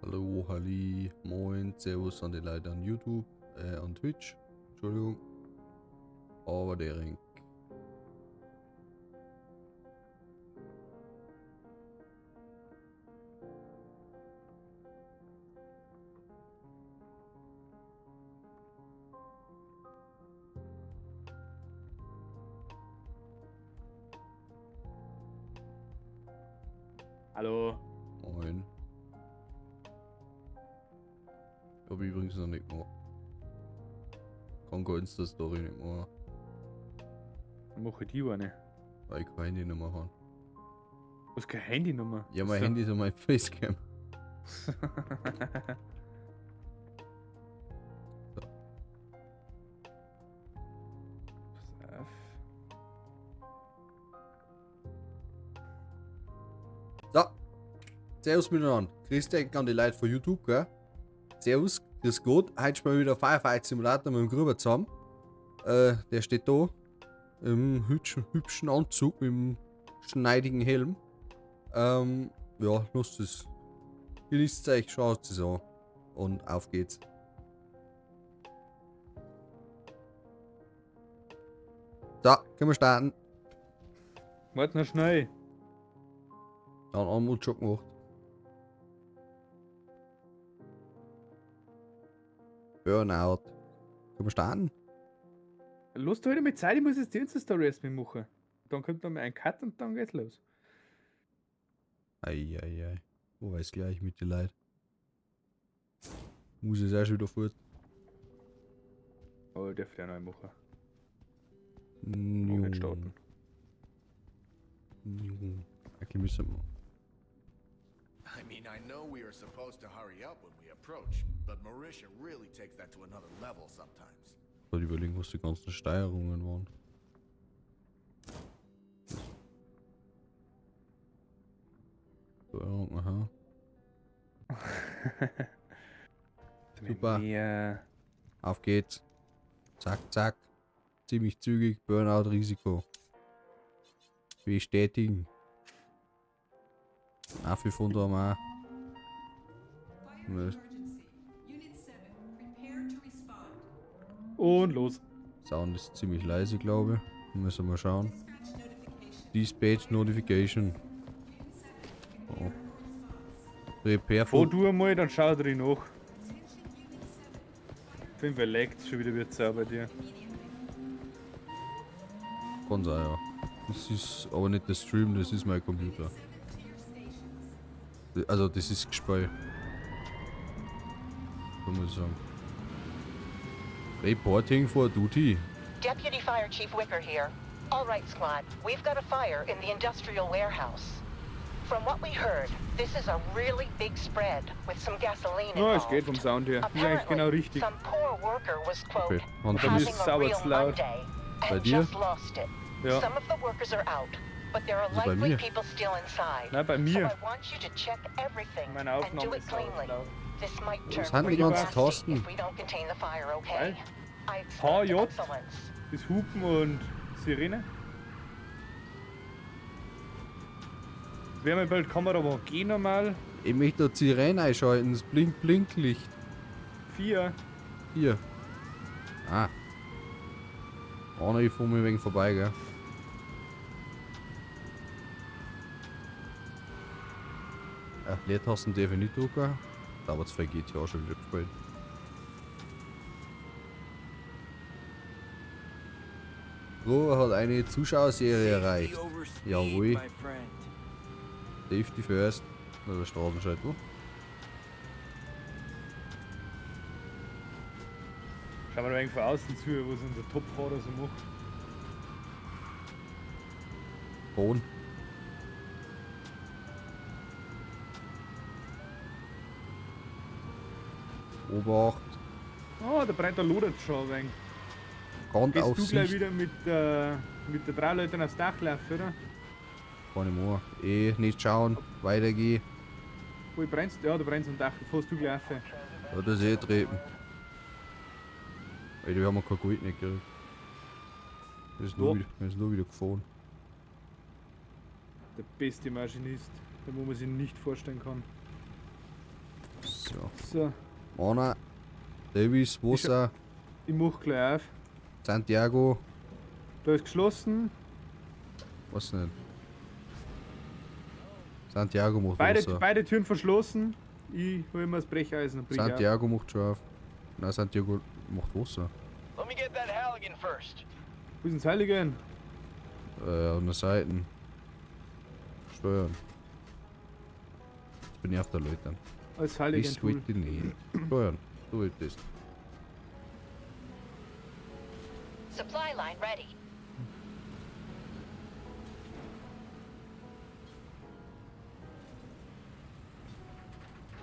Hallo, Halli, moin, servus an die Leute an YouTube, an Twitch, Entschuldigung. Aber der Ring. Hallo. Moin. Hab ich übrigens noch nicht gemacht. Kann keine Insta-Story nicht machen. Dann mache ich die eine. Weil ich keine Handynummer habe. Du hast keine Handynummer? Ja, mein Handy ist an mein Facecam. So. Pass auf. So. Servus miteinander. Grüß dich an die Leute von YouTube, gell? Servus, grüß Gott. Heute spielen wir wieder Firefight Simulator mit dem Gruber zusammen. Der steht da. Im hübschen Anzug mit dem schneidigen Helm. Ja, lasst es. Genießt es euch, schaut es an. Und auf geht's. So, können wir starten. Warte noch schnell. Dann haben wir schon gemacht. Burnout. Können wir starten? Lass du heute mit Zeit, ich muss jetzt die Insta-Story erst mitmachen. Dann kommt noch mal ein Cut und dann geht's los. Ei, ei, ei. Wo weiß gleich mit den Leuten. Muss es auch schon wieder fort. Oh, darf ich auch noch machen. Noch nicht starten. Eigentlich müssen wir. I mean, I know we are supposed to hurry up when we approach, but Marisha really takes that to another level sometimes. Ich wollte überlegen, was die ganzen Steuerungen waren. Steuerung, aha. Super. Mehr. Auf geht's. Zack, zack. Ziemlich zügig. Burnout-Risiko. Bestätigen. Nach wie vor da mal. Und los. Sound ist ziemlich leise, glaube ich. Müssen wir mal schauen. Dispatch Notification. Oh. Repair Fahr du einmal, dann schau drin nach. Auf jeden Fall laggt schon wieder wird's auch bei dir. Kann sein, ja. Das ist aber nicht der Stream, das ist mein Computer. Also das ist gespielt. So muss ich sagen. Reporting for duty. Deputy Fire Chief Wicker here. All right, squad. We've got a fire in the industrial warehouse. From what we heard, this is a really big spread with some gasoline Ja, es involved. geht vom Sound her. Ist eigentlich genau Apparently, richtig. some poor worker was, quote, Okay, und Bei mir having ist a sauber real zu laut. Monday Bei and dir? just lost it. Ja. Some of the workers are out, but there are Also bei likely mir. people still inside. Nein, bei So mir. I want you to check everything Meine and Aufnahme do it ist sauber cleanly. laut. This might Was turn sind die pretty ganzen nasty Tasten? if we don't contain the fire, okay? I expect HJ. excellence. Das Hupen und Sirene. Wärmebild Kamera war geh normal. Ich möchte da Sirene einschalten, das Blink-Blink-Licht. 4. Hier. Ah. Oh, ne, ich fahr mir wegen vorbei, gell? Ja, Leertasten darf ich nicht drücken. Da aber zwei GTA schon wieder gespielt. Rohr hat eine Zuschauerserie erreicht. Jawohl. Safety first. Oder Straßenschalt, wo? Schauen wir mal von außen zu, was unser Topfahrer so macht. Boden. Obacht. Oh, da brennt der lodert schon ein wenig. Kant Gehst auf du gleich Sicht. wieder mit der drei Leuten aufs Dach laufen, oder? Kann ich machen. Eh, nicht schauen. Weitergeh. Wo brennst? Ja, da brennst am Dach. Fährst du gleich rauf. Ja, das ist eh treten. Alter, wir haben kein Gold nicht gekriegt. Das ist nur Ja. wieder, das ist nur wieder gefahren. Der beste Maschinist, den wo man sich nicht vorstellen kann. So. So, Mana, Davis, Wasser, ich mach gleich auf. Santiago, Da ist geschlossen. weiß nicht. Santiago macht Beide, Wasser. beide Türen verschlossen. Ich hol mir das Brecheisen und brich auf. Santiago macht schon auf. Nein, Santiago macht Wasser. Let me get that Halligan first. Wo ist denn das Heiligen? An der Seite. Steuern. Jetzt bin ich auf der Leute. Als Heiligen Ich wollte nicht. Steuern. So wird das. Supply line ready.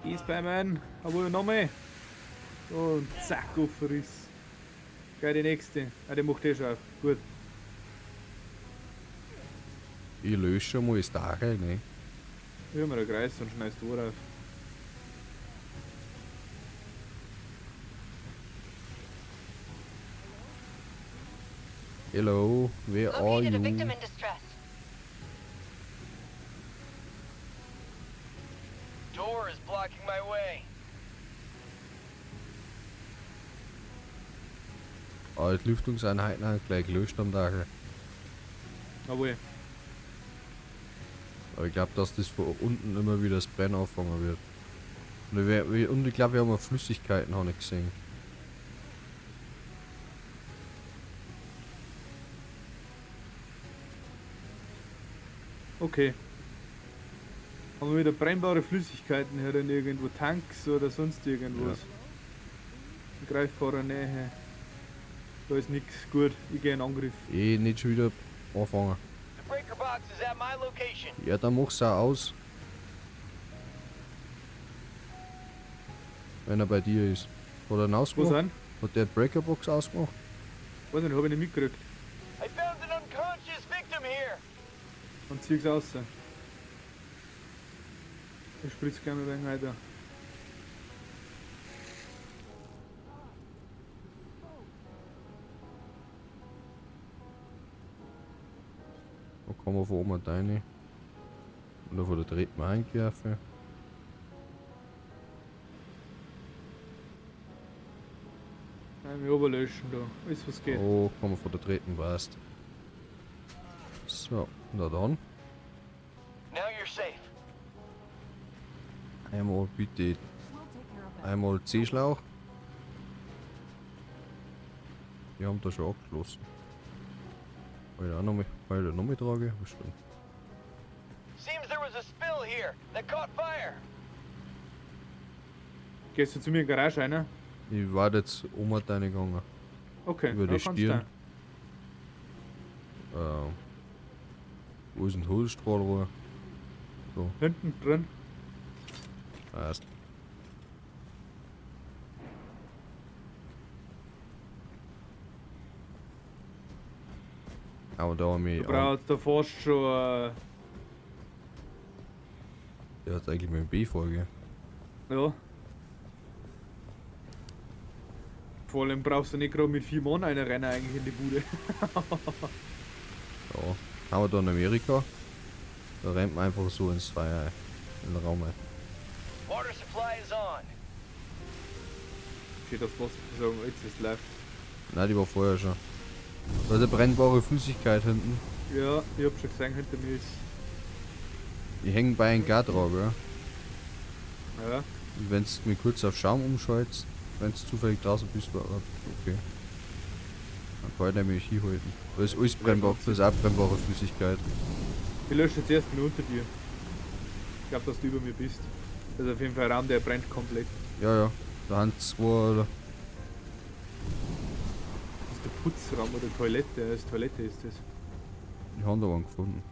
Ist bei meinem. Aber nochmal. Und zack, Riss. Gleich die nächste. Ah, die macht eh schon auf. Gut. Ich lösche schon mal das Dach, ne? Wir haben einen Kreis und schneidest du auf. Hello, where are Located a victim you? in distress. Door is blocking my way. Ah, die Lüftungseinheiten haben gleich gelöscht am Dach. Jawohl. Aber ich glaube, dass das von unten immer wieder das Brennen anfangen wird. Und ich glaube, wir haben auch Flüssigkeiten, habe ich gesehen. Okay. Haben wir wieder brennbare Flüssigkeiten herin, irgendwo Tanks oder sonst irgendwas. In greifbarer Nähe. Da ist nichts. Gut, ich gehe in Angriff. Eh, nicht schon wieder anfangen. The breaker box is at my location. Ja, dann mach's auch aus. Wenn er bei dir ist. Hat er ihn Wo ausgemacht? sind? Hat der die Breakerbox ausgemacht? Weiß nicht, hab ich nicht mitgekriegt. I found an unconscious victim here. Und zieh's raus. Ich spritz gerne ein wenig weiter. Da kann man von oben rein. Oder von der dritten eingeworfen. Nein, wir oberlöschen da. Alles was geht. Oh, kann man von der dritten passt. So, na dann. Now you're safe. Einmal bitte. Einmal C-Schlauch. Wir haben da schon abgeschlossen. Kann ich da auch noch mit, kann ich da noch mit tragen? Bestimmt. Seems there was a spill here that caught fire. Gehst du zu mir in die Garage rein? Ich war jetzt oma deine gegangen. Okay, Über die ja, kannst Stirn. du. Wo ist denn Hohlstrahlrohr? So, Hinten drin. passt. Aber da haben wir. Du brauchst da fast schon. Der hat eigentlich mit dem B vorgegeben. Ja. Vor allem brauchst du nicht gerade mit 4 Mann einen rennen eigentlich in die Bude. Ja. Haben wir da in Amerika? Da rennt man einfach so ins Feuer, in den Raum rein. Water supply is on. Steht das Wasserversorgung, jetzt ist live. Nein, die war vorher schon. Da ist eine brennbare Flüssigkeit hinten. Ja, ich hab schon gesehen, hinter mir ist. Die hängen bei einem Gar dran, gell? Ja. Und wenn du mir kurz auf Schaum umschaltest, wenn du zufällig draußen bist, okay. Dann kann ich nämlich hinhalten. Da ist alles brennbar, das ist auch brennbare Flüssigkeit. Ich lösche jetzt erst mal unter dir. Ich glaube, dass du über mir bist. Das ist auf jeden Fall ein Raum, der brennt komplett. Ja, ja. Da haben zwei, oder? Das ist der Putzraum oder Toilette. Das Toilette ist das. Die haben da einen gefunden.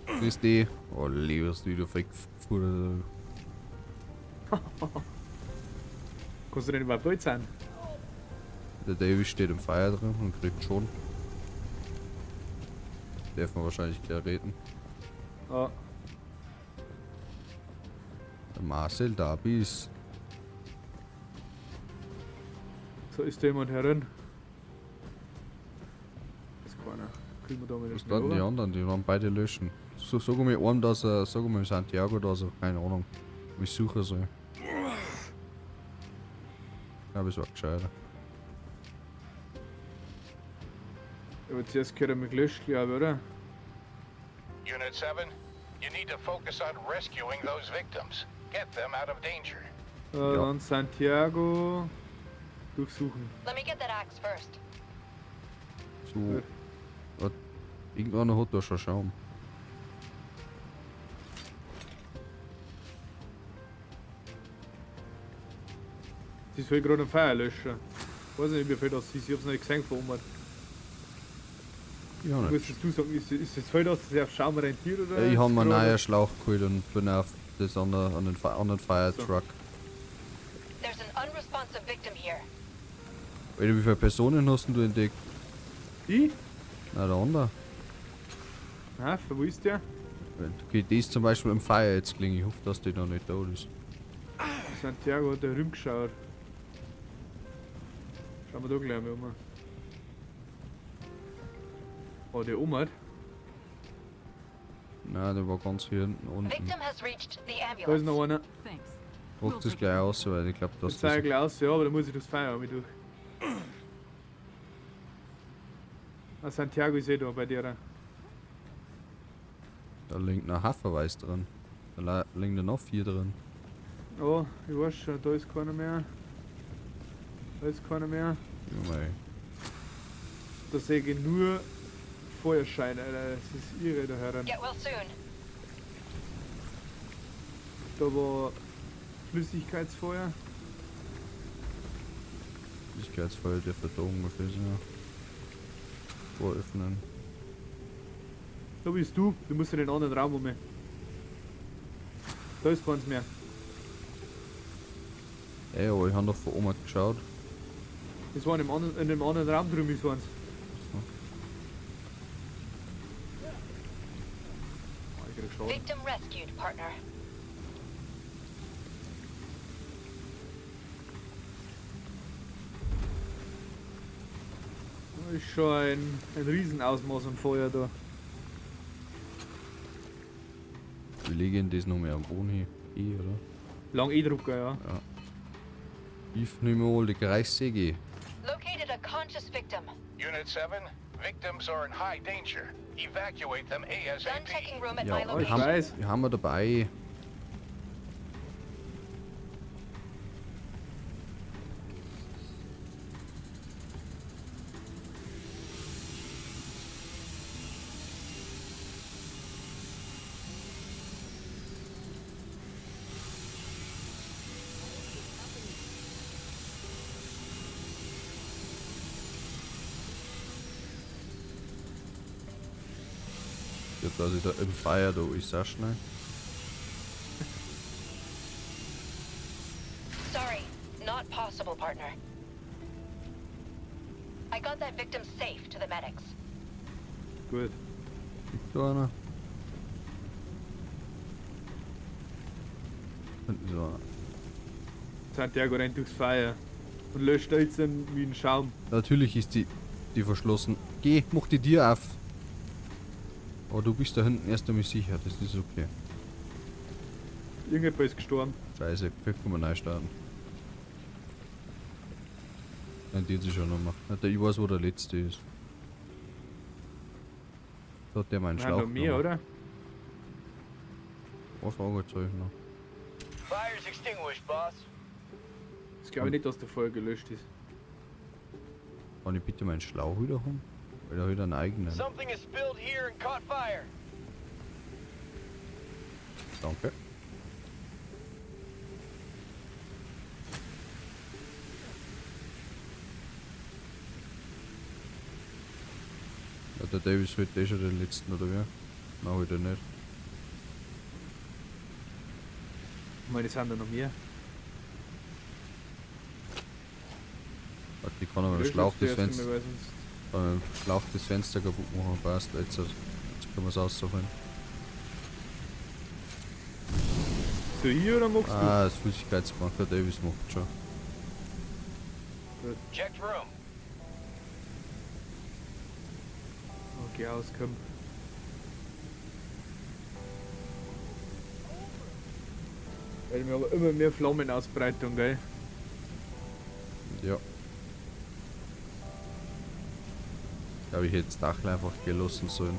Grüß dich. Oh, liebes, wie du weggefuhr. Kannst du denn überhaupt alt sein? Der Davy steht im Feuer drin und kriegt schon. Darf man wahrscheinlich gleich reden. Ja. Der Marcel da bist. So ist da jemand herin. Ist keiner. Kriegen wir da mal Was schnell, waren die oder? anderen? Die waren beide löschen. So, sag mal einem, dass er, sag mal Santiago, dass er, keine Ahnung, mich suchen soll. Ich glaube, es war gescheiter. Aber zuerst gehört er mir gelöscht, glaube ich, oder? Unit 7, you need to focus on rescuing those victims. Get them out of danger. Ja. Dann Santiago durchsuchen. Let me get that axe first. So. Warte, irgendeiner hat da schon Schaum. Sie soll gerade ein Feuer löschen. Weiß nicht, wie viel das ist. Ich hab's noch nicht gesehen von oben. Ich hab nicht. Müsstest du sagen, ist das Feld, dass das auf Schaum rentiert oder? Ich ist hab mir einen gerade- neuen Schlauch geholt und bin auf das andere, an den, anderen Fire So. Truck. There's an unresponsive victim here. Alter, wie viele Personen hast denn du entdeckt? Ich? Na, der andere. Na, wo ist der? Okay, die ist zum Beispiel im Fire jetzt gelegen. Ich hoffe, dass die noch nicht da ist. Santiago hat da rumgeschaut. Schauen wir da gleich mal um. Oh, der Oma hat. Nein, der war ganz hier hinten unten. Victim has reached the Da ist noch ambulance. einer. Thanks. Druck das gleich aus, weil ich glaube, dass Das zeige das. ich gleich aus, ja, aber da muss ich das Feuer mit durch. Ah, Santiago ist eh da bei der. Da liegt ein Haferweiß drin. Da liegen da noch 4 drin. Oh, ich weiß schon, da ist keiner mehr. Da ist keiner mehr. Junge, Da sehe ich nur Feuerschein, Alter. Das ist irre, da heran. Get well soon. Da war Flüssigkeitsfeuer. Flüssigkeitsfeuer dürfte da ungefähr sein. Ja. Tor öffnen. Da bist du. Du musst in den anderen Raum um. Da ist keins mehr. Ey, aber ich hab doch von oben geschaut. Das war in dem anderen Raum drüben ist eins. So. Oh, ich krieg Schaden. Victim rescued, partner. Da ist schon ein Riesenausmaß an Feuer da. Wir legen das noch mehr am Boden hier. Eh, oder? Lang E-Drucker, ja. Ich nehme mal die Kreissäge. Located a conscious victim. Unit 7, victims are in high danger. Evacuate them Done ASAP. checking room at Ja, my ich location. weiß. wir haben wir dabei. Ja, dass ich da im Feuer da ist auch schnell. Sorry, not possible, partner. I got that victim safe to the medics. Gut. Liegt da einer? Hinten ist einer. Santiago rennt durchs Feuer und löscht da jetzt wie ein Schaum. Natürlich ist die verschlossen. Geh, mach die Tür auf. Aber du bist da hinten erst einmal sicher, das ist okay. Irgendjemand ist gestorben. Scheiße, vielleicht können wir neu starten. Nein, die sich schon nochmal. Ich weiß, wo der letzte ist. Da hat der meinen Nein, Schlauch noch mehr, genommen. oder? Ein Fragezeichen noch. Fire's extinguished, boss. Das glaube ich nicht, dass der Feuer gelöscht ist. Kann ich bitte meinen Schlauch wieder haben? Weil er wieder einen eigenen. Something is spilled here and caught fire. Danke. Ja, der Davis holt eh schon den letzten, oder wie? Nein, holt er nicht. Ich meine, es sind da noch mehr. Warte, ich kann aber mit dem Lösch Schlauch jetzt das zuerst Fenster, einmal, weil sonst kann mit dem Schlauch das Fenster kaputt machen, passt. Jetzt können wir es aussuchen. So hier oder magst du? Ah, das Flüssigkeitsbank, der Davis macht schon. Checked room. Ecke auskomme. Weil wir haben immer mehr Flammenausbreitung, gell? Ja. Ich glaube, ich hätte das Dach einfach gelassen sollen.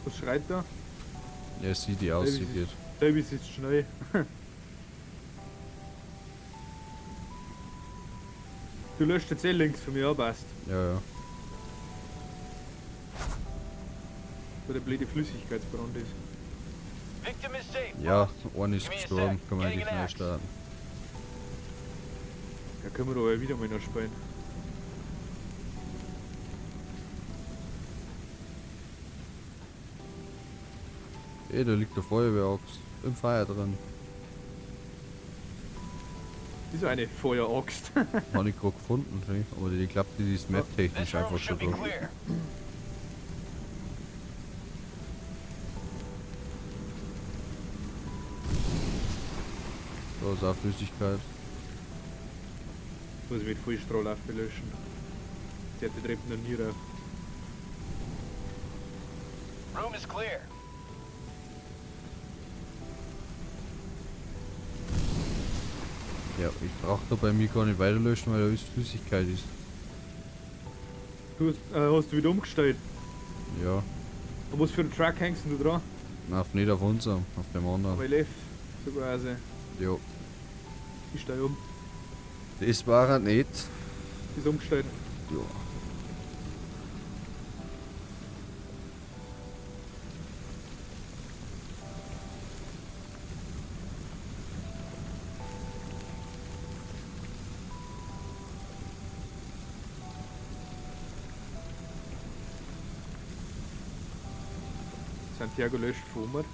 Was schreit da? Ja, sieht die aussieht geht. Davis ist schnell. Du löscht jetzt eh links von mir, passt. Ja, ja. Wo der blöde Flüssigkeitsbrand ist. Ja, einer ist gestorben, kann man eigentlich neu starten. Da können wir doch ja wieder mal noch spielen. Ey, da liegt der Feuerwehraxt im Feuer drin. Das ist eine Feueraxt. Habe ich gerade gefunden, finde ich. Aber die klappt, die ist map-technisch einfach schon da. Da ist auch Flüssigkeit. Muss ich mit Vollstrahl löschen. Sie hat die Treppen noch nie rauf. Room is clear. Ja, ich brauche da bei mir gar nicht weiterlöschen, weil da alles Flüssigkeit ist. Du hast du wieder umgestellt? Ja. Und was für einen Truck hängst du dran? Nein, nicht auf unserem, auf dem anderen. Aber left, so quasi. Jo. Ich steig um. Das war er nicht. Ist umgestellt. Jo. Santiago löscht vor mir.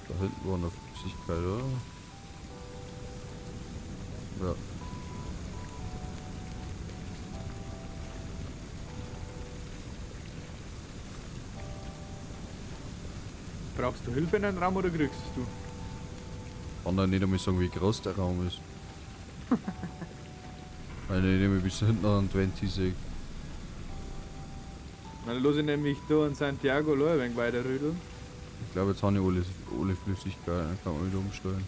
Da hinten war eine Flüssigkeit, oder? Ja. Brauchst du Hilfe in einem Raum oder kriegst du? Kann da nicht einmal sagen, wie groß der Raum ist. Weil ich nicht einmal bis hinten an 20 sehe. Dann lass ich nämlich da an Santiago ein wenig weiter rödeln. Ich glaube, jetzt habe ich alle Flüssigkeit, dann kann man wieder umstellen.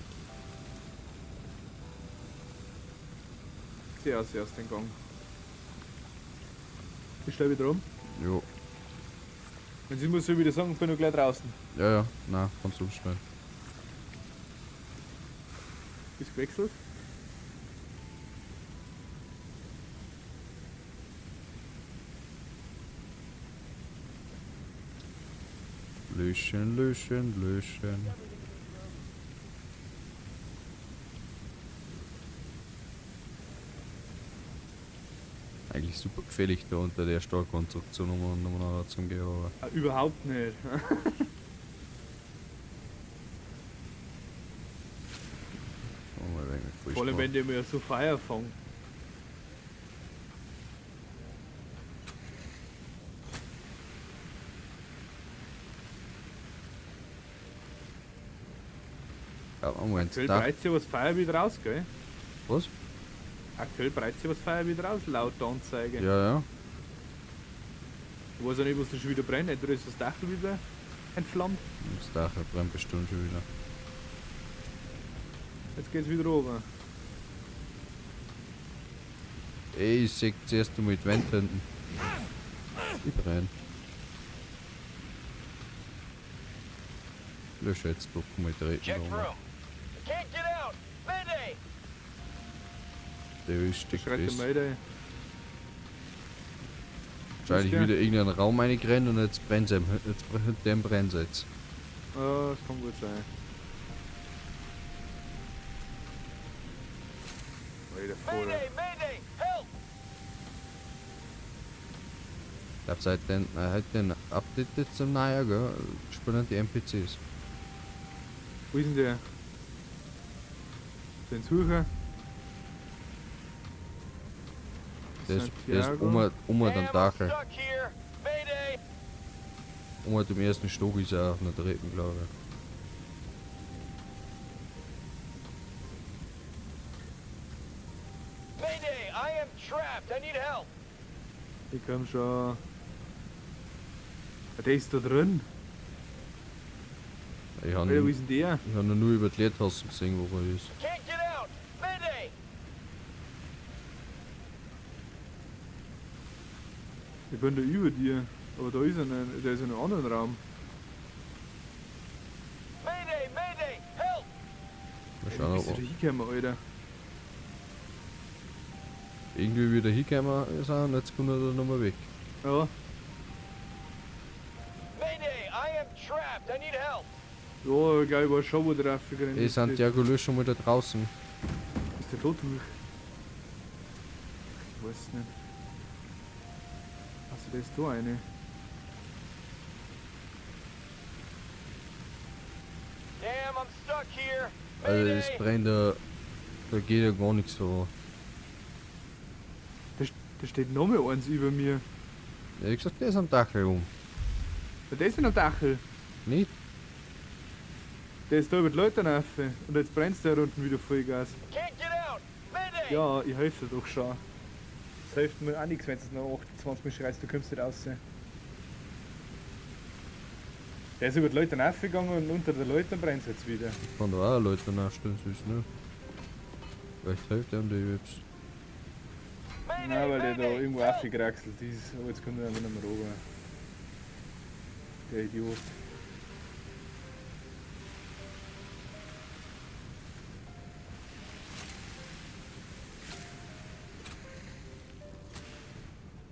Sehr, sehr aus den Gang. Ich stell wieder um. Jo. Wenn sie muss ich wieder sagen, ich bin noch gleich draußen. Ja, ja, nein, kannst du umstellen. Ist gewechselt? Löschen, löschen, löschen. Eigentlich super gefährlich da unter der Stahlkonstruktion umeinander zum gehen, aber. Ah, überhaupt nicht. Oh, Vor allem wenn die mir so Feuer fangen. Ja, Moment, Aktuell da. breit sich was Feuer wieder raus, gell? Was? Aktuell breit sich was Feuer wieder raus, laut der Anzeige. Ja, ja. Ich weiß auch nicht, was da schon wieder brennt. Entweder ist das Dach wieder entflammt. Das Dach brennt bestimmt schon wieder. Jetzt geht's wieder runter. Ey, ich seh zuerst einmal die Wand hinten. Ich brenn. Lösche jetzt doch mal treten. Check room. Can't get out. Mayday! Der steckt Schreit der fest. Mayday. Wahrscheinlich der? wieder irgendeinen Raum reingerannt und jetzt brennt es. Jetzt brennt dem brennt jetzt. Ah, das kann gut sein. Alter, Vater. Mayday! Mayday! Help! Ich glaube, seit den, halt den Update jetzt im Neujahr, gell, spielen die NPCs. Wo ist denn der? Den suchen. Der ist um den Dachel. Um dem ersten Stock ist er auf einer dritten, glaube ich. Mayday, I am trapped. I need help. Ich komm schon. Der ist da drin. Ich habe Alter, wo ist denn der? ich hab ihn nur über die Leertasten gesehen, wo er ist. Can't get out. Mayday. Ich bin da über dir. Aber da ist er nicht. Der ist in einem anderen Raum. Mayday, Mayday, help. Mal Ey, schauen, wie bist ob du da hingekommen, Alter? irgendwie wieder hingekommen ist er und jetzt kommt er da nochmal weg. Ja. Mayday, I am trapped. I need help. Ja, ich glaube, ich war schon wo drauf gerannt. Ey, Santiago, lösch schon mal da draußen. Ist der tot durch? Ich weiß nicht. Also, da ist da eine. Damn, I'm stuck here. Also es brennt da, da geht ja gar nichts voran. Da steht noch mal eins über mir. Ja, wie gesagt, der ist am Dachel um. Ja, der ist nicht am Dachel. Nicht? Der ist da über die Leute rauf. Und jetzt brennt der unten wieder Vollgas. Can't get out. Mayday. Ja, ich helfe dir doch schon. Das hilft mir auch nichts, wenn du noch 28 Mal schreist, du kommst nicht raus. Der ist über die Leute raufgegangen und unter der Leute brennt es jetzt wieder. Ich kann da auch Leute nachstellen, süß, ne? Vielleicht hilft ihm der Webs. Nein, weil der da irgendwo aufgekraxelt ist. Aber jetzt kommt er einfach nicht mehr runter. Der Idiot.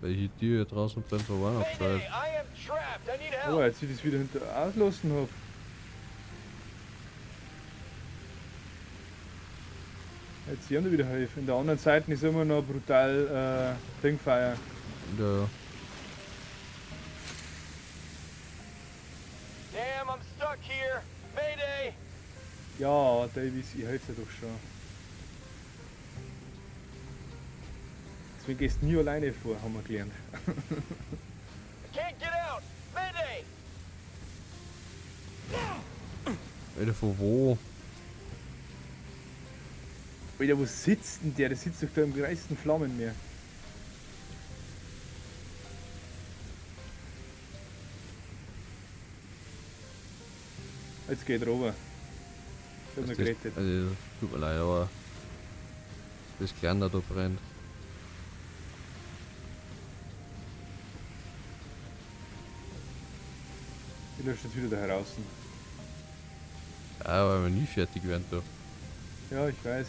Weil hier die hier draußen brennt, war auch noch Mayday, gescheit. I am trapped. I need help. Oh, jetzt ich das wieder hinter auslassen hab. Jetzt hier haben die wieder helfen. In der anderen Seite ist immer noch brutal Dingfeuer. Ja. Damn, I'm stuck here. Mayday. Ja, Davies, ich helfe dir doch schon. Deswegen gehst du nie alleine vor, haben wir gelernt. Can't get out. Mayday. Alter, von wo? Alter, wo sitzt denn der? Der sitzt doch da im größten Flammenmeer. Jetzt geht runter. Ich hab noch gerettet. Also, tut mir leid, aber das Kleine da brennt. Ich lösche jetzt wieder da heraus. Ja, weil wir nie fertig werden da. Ja, ich weiß.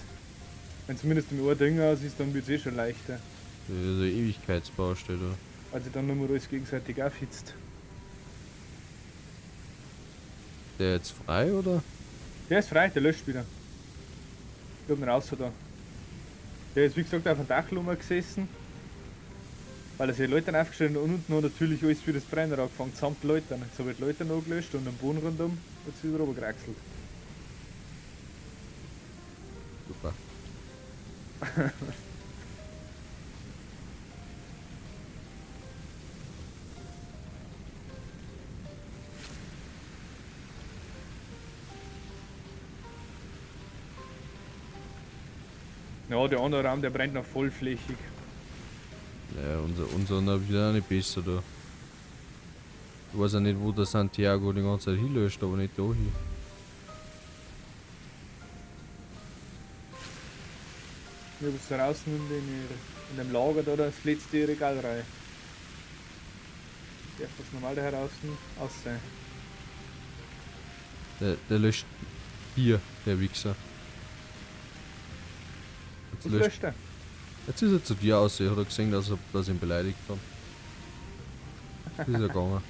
Wenn zumindest im Ohr Ding aus ist, dann wird es eh schon leichter. Das ist eine Ewigkeitsbaustelle da. Also dann nur mal alles gegenseitig aufhitzt. Der jetzt frei, oder? Der ist frei, der löscht wieder. Ich hab ihn raus da. Der ist wie gesagt auf dem Dach gesessen. Weil er sich die Leute aufgestellt hat und unten hat natürlich alles für das Brenner angefangen, samt Leuten. Jetzt habe ich die Leute noch gelöscht und den Boden rundum, jetzt wieder runtergekraxelt. Super. Ja, der andere Raum, der brennt noch vollflächig. Ja, unser wieder auch nicht besser da. Ich weiß ja nicht, wo der Santiago die ganze Zeit hinlöscht, aber nicht da hin. Ich hab jetzt draußen in dem Lager da das letzte Regalreihe. Darf das normal da heraus aus sein. Der löscht hier, der Wichser. Jetzt, Was löscht, löscht er? jetzt ist er zu dir aus, hat er gesehen, dass ich ihn beleidigt habe. Ist er gegangen.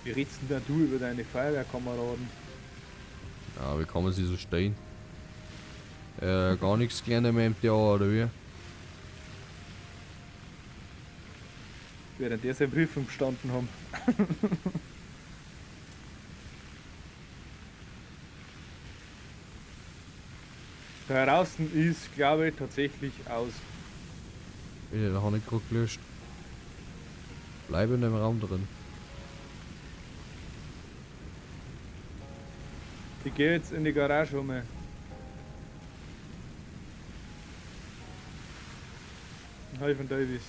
Wie redest denn da du über deine Feuerwehrkameraden? Ja, wie kann man sich so stehen? Gar nichts gelernt im MTA, oder wie? Während der seine Prüfung bestanden haben. Da draußen ist, glaube ich, tatsächlich aus. Wieder, da habe ich gerade gelöscht. Bleib in dem Raum drin. Ich gehe jetzt in die Garage um. Hi von Davis.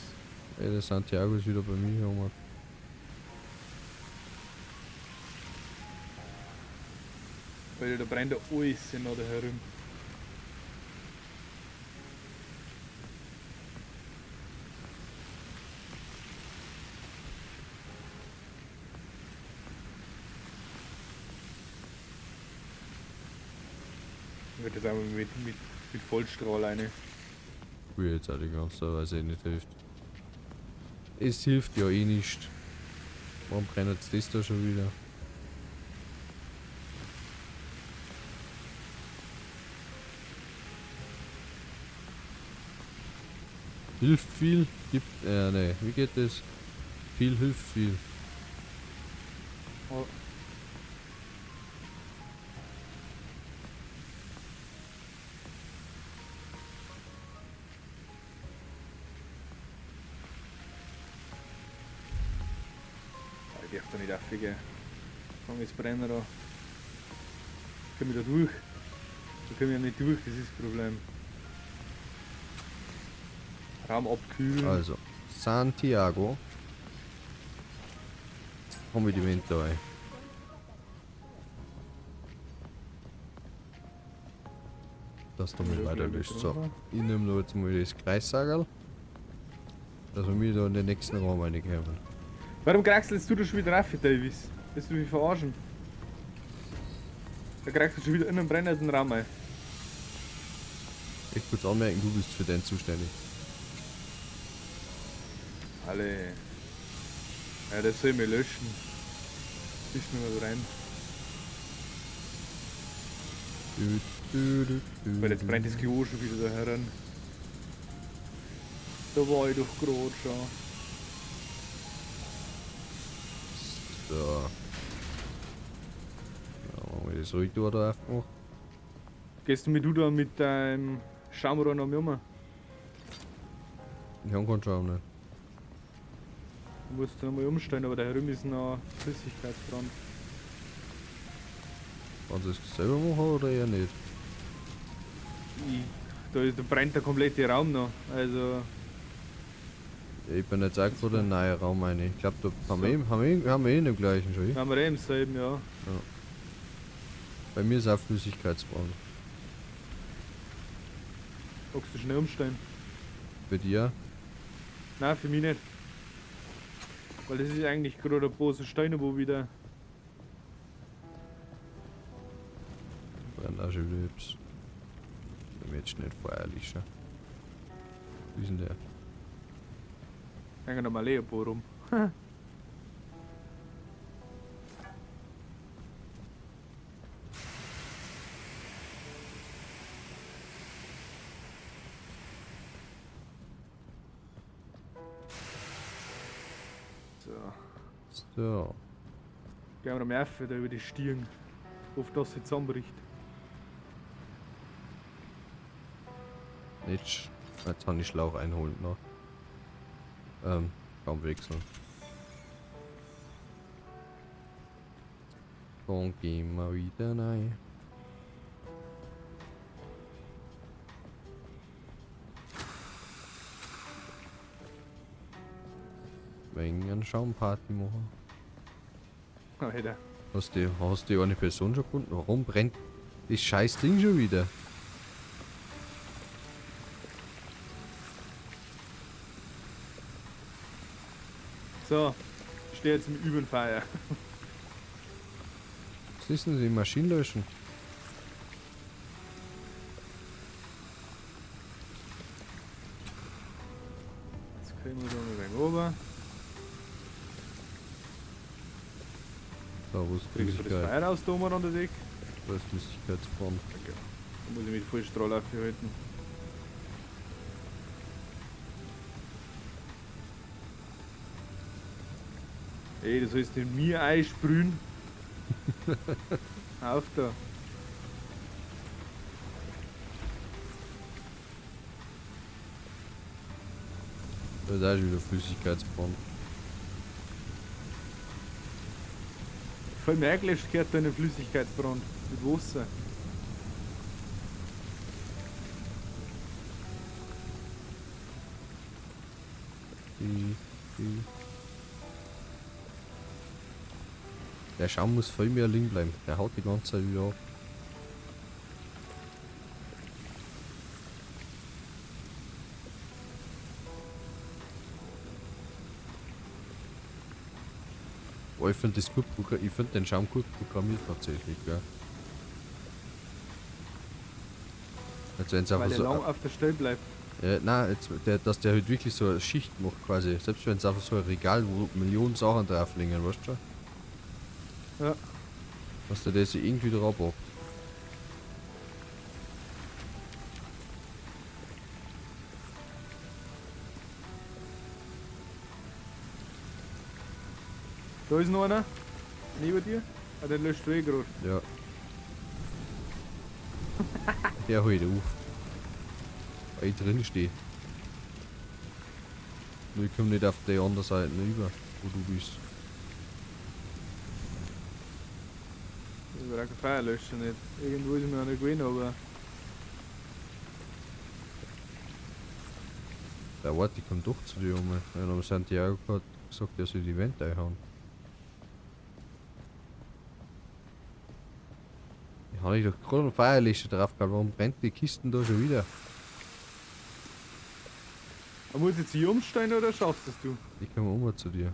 Ey, der Santiago ist wieder bei mir, Junge. Weil da brennt ja alles in da herum. Ich würde das einmal mit Vollstrahl eine. Ich will jetzt auch die ganze Zeit, weil es eh nicht hilft. Es hilft ja eh nicht. Warum brennt jetzt das da schon wieder? Hilft viel, gibt. Ne, wie geht das? Viel hilft viel. Oh. Ich darf da nicht aufgehen. Fang jetzt Brenner an. Komm ich da durch? Da komme ich ja nicht durch, das ist das Problem. Raum abkühlen. Also, Santiago. Haben wir die Wände da rein. Dass du mal weiter bist. So, ich nehme da jetzt mal das Kreissagerl. Dass wir mir da in den nächsten Raum reinkommen. Warum kraxelst du da schon wieder rauf, Davis? Willst du mich verarschen? Da kraxelst du schon wieder in einen brennenden Raum rein. Ich kurz anmerken, du bist für den zuständig. Alle. Ja, das soll ich mir löschen. Ist nicht mehr rein. Weil jetzt brennt das Klo schon wieder da heran. Da war ich doch gerade schon. So. Ja, machen wir das ruhig da aufgemacht. Gehst du mit du da mit deinem Schaumrohr noch mehr um? Ich hab keinen Schaum nicht. Du musst noch mal umstellen, aber da herum ist noch Flüssigkeitsbrand. Kannst du das selber machen oder eher nicht? Da brennt der komplette Raum noch. Also. Ich bin jetzt auch gerade in den neuen Raum rein. Ich glaube, da haben wir eh den gleichen schon. Haben wir eh im selben, ja. Ja. Bei mir ist auch Flüssigkeitsbrand. Magst du schnell umstellen? Bei dir? Nein, für mich nicht. Weil das ist eigentlich gerade ein großer Stein, wo wieder. Brennt auch schon wieder etwas. Wenn wir jetzt nicht Feuer löschen. Wie ist denn der? Hängen noch mal Leopold rum. So. So. Gehen wir noch auf, da über die Stirn. Auf das sie zusammenbricht. Nicht. Jetzt kann ich Schlauch einholen noch. Kaum wechseln. Dann gehen wir wieder rein. Wegen einer Schaumparty machen. Alter. Hast du eine Person schon gefunden? Warum brennt das scheiß Ding schon wieder? So, ich stehe jetzt im Übenfeuer. Was ist denn die Maschinen löschen? Jetzt kriegen wir da noch ein wenig runter. Da, wo ist Kriegst du das Flüssigkeit? Feuer aus da oben an der Decke? Da ist Flüssigkeitsbrand. Okay. Da muss ich mit Vollstrahl aufhalten. Ey, du sollst in mir einsprühen. Auf da. Da ist wieder Flüssigkeitsbrand. Voll merklich gehört da eine Flüssigkeitsbrand. Mit Wasser. Der Schaum muss voll mehr liegen bleiben. Der haut die ganze Zeit wieder ab. Oh, ich finde das gut, ich finde den Schaum gut programmiert tatsächlich, gell. Jetzt wenn's einfach Weil er so, lang auf der Stelle bleibt. ja, nein, jetzt, dass der halt wirklich so eine Schicht macht quasi. Selbst wenn es einfach so ein Regal, wo Millionen Sachen drauf liegen, weißt du schon? Ja. Dass der das irgendwie drauf packt. Da ist noch einer. Neben dir. Ah, den löscht du eh gerade. Ja. Der holt auf. Weil ich drin stehe. Nur ich komme nicht auf die andere Seite rüber, wo du bist. Ich brauche kein Feuerlöscher nicht. Irgendwo ist mir noch nicht gewesen, aber. Der warte, ich komm doch zu dir um. Ja, dann haben Santiago gerade gesagt, er soll die Wände einhauen. Ich habe doch gerade einen Feuerlöscher drauf gehabt. Warum brennt die Kisten da schon wieder? Aber muss ich jetzt hier umsteigen oder schaffst es du? Ich komme um zu dir.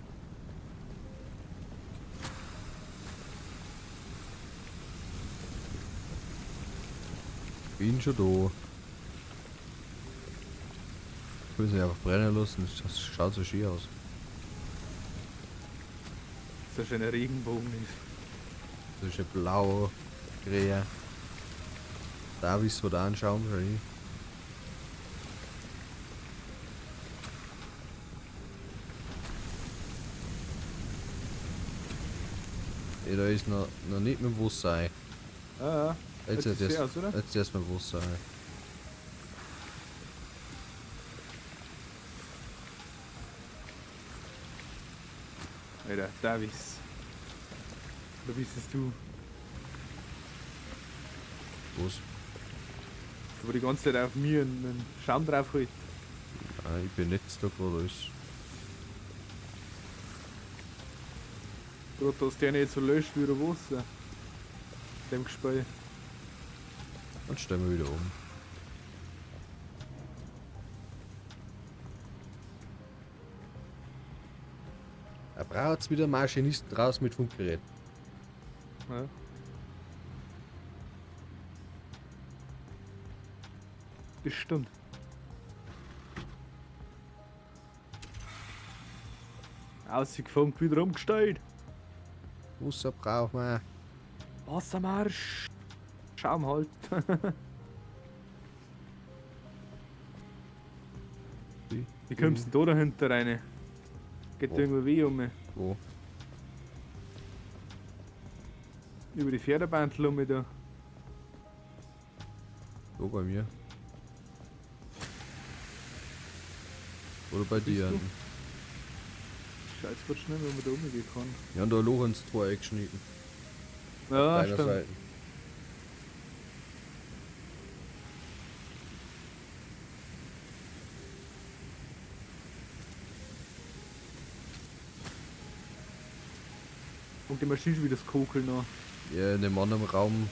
Bin schon da. Ich will sie einfach brennen lassen, das schaut so schön aus. Das ist ein schöner Regenbogen ist. Das ist ja blau, grün. Da ist so da anschauen, schon. Ja, da ist noch nicht mit dem Wasser ein. Ah, ja. Jetzt, Jetzt ist aus, oder? Jetzt erst mit Wasser ein. Alter, Davis. Oder bist es du? Was? Aber die ganze Zeit auf mir einen Schaum drauf hält. Ah, ich bin jetzt da gerade alles. Gerade, dass der nicht so löscht wie der Wasser. Dem Gespräch. Dann stellen wir wieder um. Er braucht wieder Maschinisten draußen mit Funkgerät. Ja. Das stimmt. Ausgefunkt wieder umgestellt. Wasser braucht man. Wassermarsch. Schaum halt. Wie kommst du denn da dahinter rein? Geht da irgendwo weh um mich? Wo? Über die Pferdebandel um mich da. Da bei mir. Oder bei dir. Scheiß grad schnell, wenn man da umgehen kann. Ja, und da ein Loch ins Tor eingeschnitten. Ja, stimmt. Seite. Und die Maschine schon wieder das Kokeln noch. Ja, in dem anderen Raum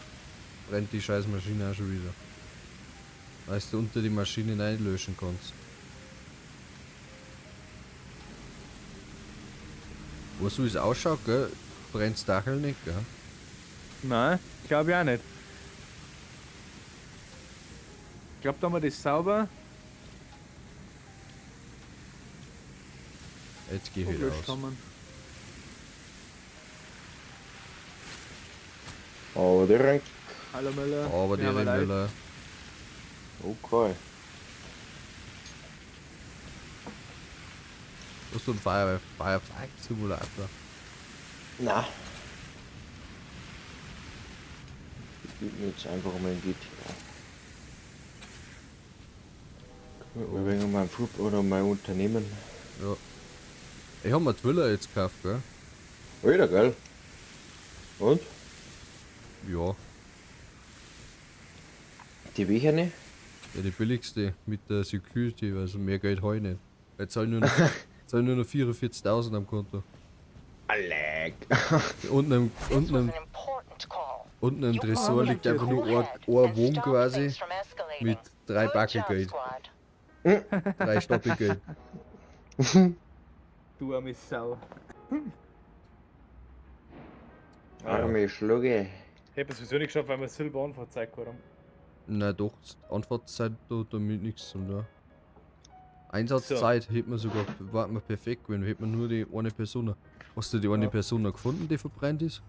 brennt die scheiß Maschine auch schon wieder. Weißt du, unter die Maschine reinlöschen kannst. Wo so wie es ausschaut, gell, brennt's Dachel nicht, gell? Nein, glaube ich auch nicht. Ich glaube, da haben wir das sauber. Jetzt geh ich wieder aus. Haben. Aber direkt. Hallo Müller. Aber Wir die haben Müller. Okay. Hast du einen Firefight Simulator? Na. Ich gebe mir jetzt einfach mal ein GTA. Ein wenig um mein Flug oder mein Unternehmen. Ja. Ich hab mir die Villa jetzt gekauft, gell? Alter, geil. Und? Ja. Die welche nicht? Ja, die billigste mit der Security, also mehr Geld habe ich nicht. Jetzt habe ich nur noch, jetzt hab ich nur noch 44.000 am Konto. Alec. Unten This im, unten was im, an important call. unten im You Tresor kept liegt a einfach nur cool ein, head ein and Wohn stopped quasi things from escalating. mit drei Good job, Backelgeld. squad. Drei Stoppelgeld. Du arme Sau. Arme Schlucke. Ich hab es sowieso nicht geschafft, weil wir Silber Anfahrtzeit gehabt haben. Na doch, Antwortzeit da damit nichts zum da. Einsatzzeit hätte man sogar, war man perfekt gewesen, hätte man nur die eine Person. Hast du die eine Ja. Person noch gefunden, die verbrennt ist?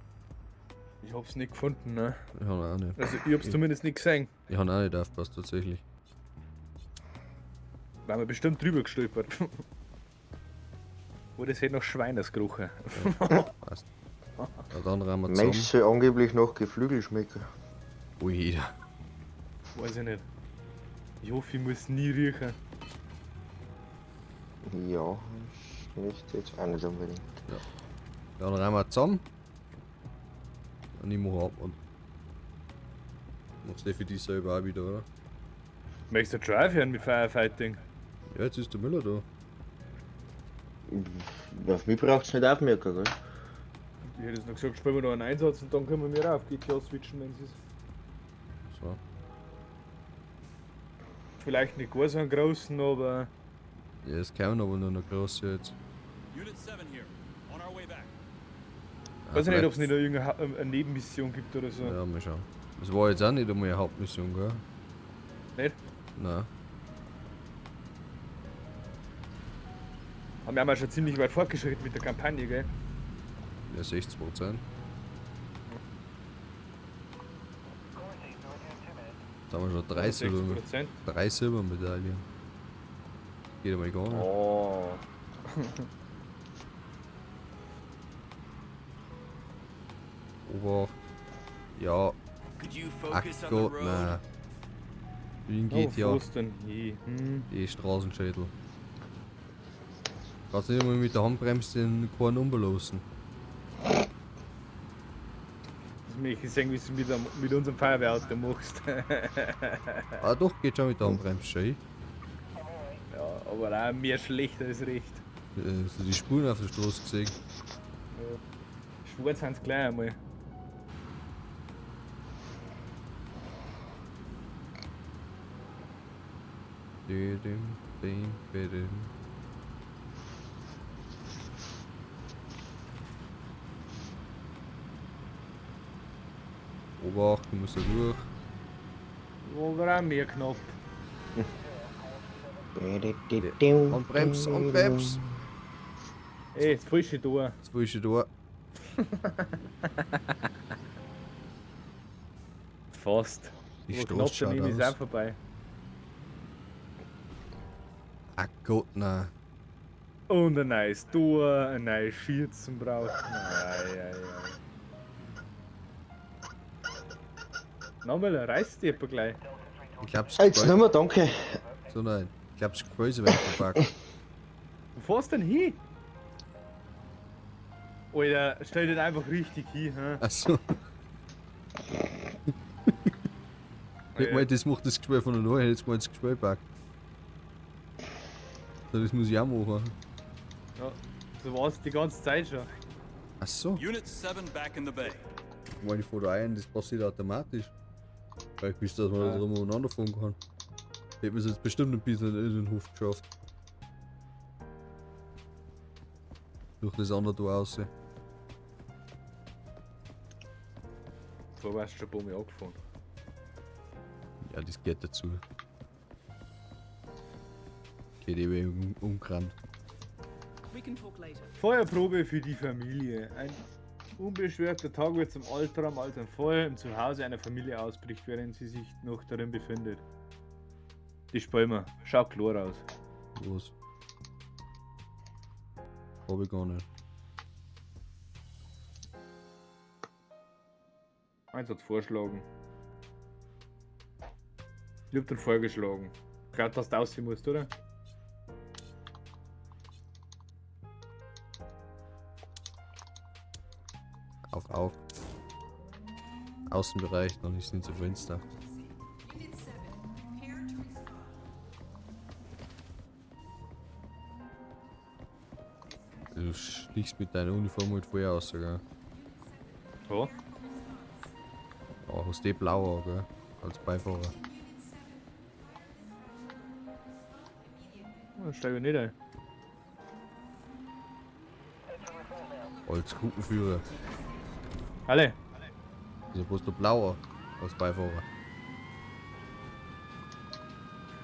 Ich hab's nicht gefunden, ne? Ich habe auch nicht. Also ich hab's zumindest nicht gesehen. Ich habe auch nicht aufgepasst, tatsächlich. Weil wir bestimmt drüber gestolpert. Wo das hätte noch Schweines gerochen. Passt. Na dann rennen wir Mensch zusammen. soll angeblich noch Geflügel schmecken. Oh jeder. Weiß ich nicht. Ich hoffe, ich muss nie riechen. Ja, das möchte jetzt auch nicht unbedingt. Dann rennen wir zusammen. Und ich mache ab und. Machst du für dich selber auch wieder, oder? Möchtest du Drive hören mit Firefighting? Ja, jetzt ist der Müller da. Auf mich braucht's nicht aufmerken, gell? Ich hätte jetzt noch gesagt, spielen wir noch einen Einsatz und dann können wir mir auch auf GTA switchen, wenn es ist. So. Vielleicht nicht gar so einen großen, aber Ja, es kommen aber nur noch große jetzt. Unit 7 here. On our way back. Ah, weiß ich nicht, ob es vielleicht- nicht noch irgendeine eine Nebenmission gibt oder so. Ja, mal schauen. Das war jetzt auch nicht einmal eine Hauptmission, gell? Nicht? Nein. Haben wir auch schon ziemlich weit fortgeschritten mit der Kampagne, gell? Ja, 60%. Jetzt haben wir schon drei, Silber, 60%. drei Silbermedaillen. Geht aber gar nicht. Oh. Obacht. Ja, Could you ach focus on the Gott, road? nein. Wie Oh, geht ja wo ist denn hin? Hm. die Straßenschädel. Kannst nicht einmal mit der Handbremse den Korn umbelosen. Das möchte ich sehen, wie du mit, mit unserem Feuerwehrauto machst. Ah doch, geht schon mit der Handbremse schon. Ja, aber auch mehr schlecht als recht. Hast du die Spuren auf der Straße gesehen? Schwarz sind's gleich einmal. Dim, dim, dim. Obacht, du musst da durch. War aber auch mehr knapp. Und Brems, und Brems. Ey, das falsche Tor. Das falsche Tor. Fast. Die Aber Straße knapp schaut daneben ist aus. auch vorbei. Ach Gott, nein. Und ein neues Tor, ein neues Schürzen braucht. Nein, ja, ja. Nochmal, reißt die etwa gleich. Ich glaub's, Jetzt nicht mehr, danke. So nein. Ich glaub's, Gehäuse weg verpackt. Wo fährst du denn hin? Alter, stell dich einfach richtig hin, hä? Achso. Ich meine, das macht das Gespräch von der Neuen, jetzt mal das Gespräch packt. So, das muss ich auch machen. Ja, so war's die ganze Zeit schon. Achso. Unit 7 back in the bay. Ich meine, ich fahr da ein, das passiert automatisch. Weil ich wüsste, dass man da drum umeinander fahren kann. Hätten wir es jetzt bestimmt ein bisschen in den Hof geschafft. Durch das andere Tor raus. Vorher warst du schon ein paar Mal angefahren. Ja, das geht dazu. Geht eben umgerannt. We can talk later. Feuerprobe für die Familie. Ein unbeschwerter Tag wird zum Albtraum, als ein Feuer im Zuhause einer Familie ausbricht, während sie sich noch darin befindet. Die spielen wir. Schaut klar aus. Was? Hab ich gar nicht. Einsatz vorschlagen. Ich hab den vorgeschlagen. Gerade, dass du aussehen musst, oder? Auf, auf. Außenbereich, noch nicht so finster. Unit 7, prepare to respond. Du stichst mit deiner Uniform halt vorher aus, gell? Ja. Oh, hast du eh blau, an, gell? Als Beifahrer. Dann steige ich nicht ein. Als Gruppenführer. Alle. Wieso hast du blau an, als Beifahrer?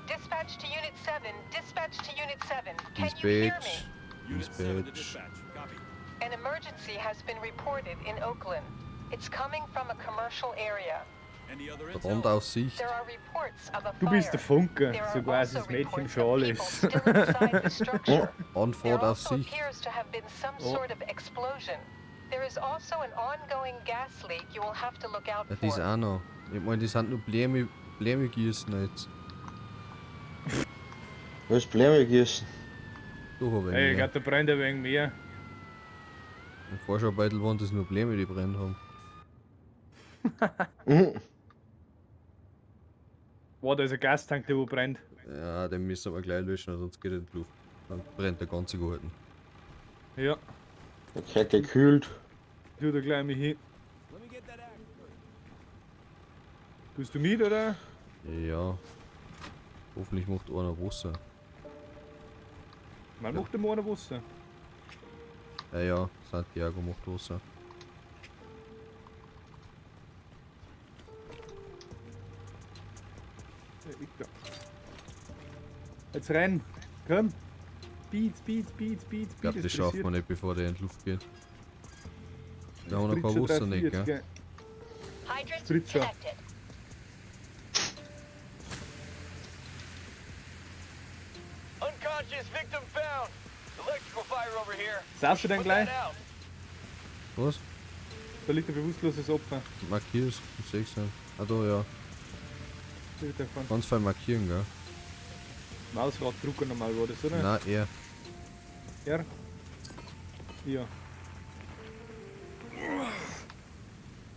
Dispatch to Unit 7. Dispatch to Unit 7. Can you hear me? Dispatch. Unit 7 to Dispatch. dispatch. Copy. An emergency has been reported in Oakland. It's coming from a commercial area. Any other intel? Brandaufsicht. There are reports of a Du bist der fire. Funker, There so are quasi also das Mädchen reports für of alles. people still inside the structure. There Anfahrt auf also Sicht. appears to have been some Oh. sort of explosion. There is also an ongoing gas leak you will have to look out Ja, das for. auch noch. Ich meine, die sind nur Bläme, Bläme gießen jetzt. Was Bläme gießen? Doch, aber Ey, ich mehr. glaub, da brennt ein wenig mehr. Im Vorschaubeidel waren das nur Bläme, die brennt haben. Mhm. Boah, da ist ein Gastank, der wo brennt. Ja, den müssen wir gleich löschen, sonst geht er in die Luft. Dann brennt der ganze Garten. Ja, Der gehört gekühlt. tu da gleich mich hin. Tust du mit, oder? Ja. Hoffentlich macht einer Wasser. Man macht immer einer Wasser. Ja, ja, Santiago macht Wasser. Ja, ich da. Jetzt renn. Komm. Speed, Speed, Speed, Speed, Ich Speed. glaube, es das schaffen wir pressiert. nicht, bevor der in die Luft geht. Wir haben noch Sprit kein schon Wasser nicht, 3,40, gell? Hydrant Sprit schon. connected. Unconscious victim found. Electrical fire over here. Saßt du denn Put gleich? that out. Was? Da liegt ein bewusstloses Opfer. Markier's. Ich seh's nicht. Ah, da, ja. Bild davon. Ganz fein markieren, gell? Mausraddrucker normal war das, oder? Nein, er. R? Ja.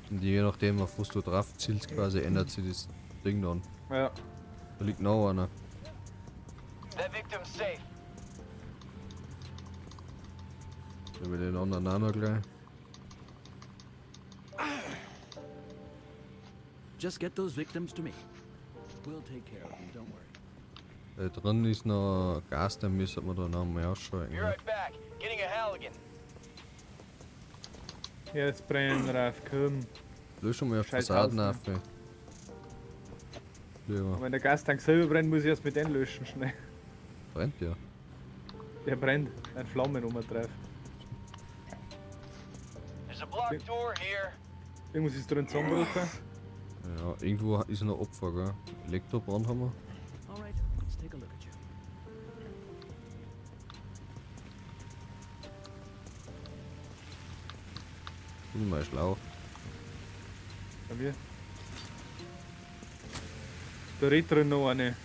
Und je nachdem, auf was du drauf zielst, quasi ändert sich das Ding dann. Ja. Da liegt noch einer. That victim's safe. Da will den anderen auch noch gleich. Just get those victims to me. We'll take care of them, don't worry. Da drin ist noch Gas, den müssen wir da noch mal ausschalten. Be Gell? right back. Getting a Halligan. Jetzt brennt drauf, komm. Lösch schon mal auf Scheiß Fassaden Haus, auf. Lieber. Wenn der Gastank selber brennt, muss ich erst mit dem löschen schnell. Brennt ja. Der brennt. Ein Flammen um drauf. There's a blocked door here. Irgendwas ist drin zusammengebrochen. Ja, irgendwo ist noch Opfer, gell? Elektrobrand haben wir. All right, let's take a look at you. Bin mal schlau. Bei mir. Da redet drin noch eine.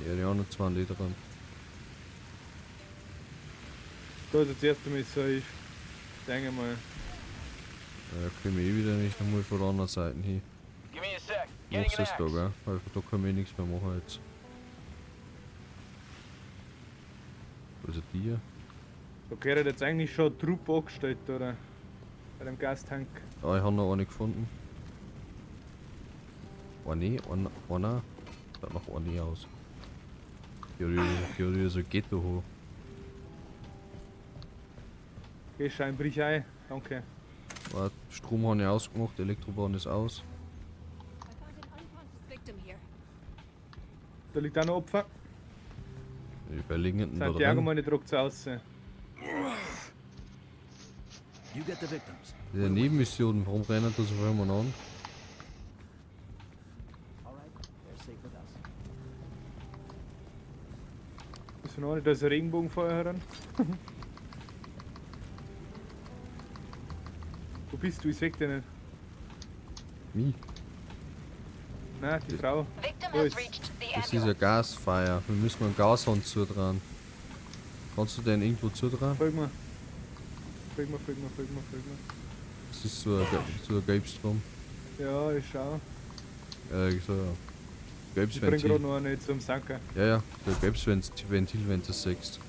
Ja, die anderen zwei sind eh dran. Da ist jetzt erst einmal safe. Denke mal. Ja, da können wir eh wieder nicht nochmal von der anderen Seite hin. Give me a sec. Getting Machst an es da, axe. gell? Weil von da können wir eh nichts mehr machen jetzt. Wo ist der Tier? Da gehört jetzt eigentlich schon ein Trupp angestellt, oder? Bei dem Gastank. Ah, ich habe noch eine gefunden. Eine, einer. Schaut nach eine aus. Die hat ja so Ghetto hoch. Geh schein, brich ein. Danke. Warte, Strom habe ich ausgemacht, Elektrobahn ist aus. I found an unconscious victim here. Da liegt auch noch Opfer. Wer liegen denn da Santiago drin? meine druckt's aus. You get the victims. Das ist eine Nebenmission, warum rennen da so viel umeinander? All right, they're safe with us. Ist noch nicht, da ist ein Regenbogenfeuer heran. Wo bist du? Ich seh dich nicht. Mich? Nein, die Frau. Victim Wo has ist- reached the Das ist ein ambulance. Gasfeuer. Wir müssen einen Gashahn zudrehen. Kannst du den irgendwo zudrehen? Folg mir. Folg mir, folg mir, folg mir, folg mir. Das ist so ein Gelbstrom. Ja, ich schau. So ein Ich bring gerade Gelbsventil. noch einen zum Sanker. Ja, ja, der Gelbsventil, wenn du das siehst.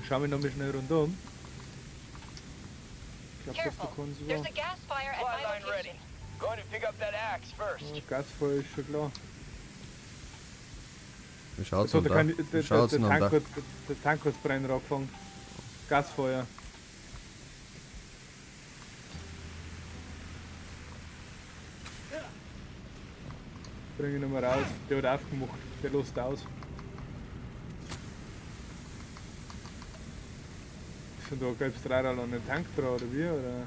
Schau mich nochmal schnell rundum. Ich glaub, dass da Careful. keins There's war. a gas fire at Supply my line ready. location. Going to pick up that axe first. Oh, Gasfeuer ist schon klar. Wie schaut's Jetzt hat denn der, da? kein, Wie der, der, schaut's der, denn da? Tank hat, der Tank hat Brenner angefangen. Gasfeuer. Bring ihn nochmal raus. Der hat aufgemacht. Der lässt aus. Ist denn da ein gelbes Dreirad an den Tank dran oder wie? Oder?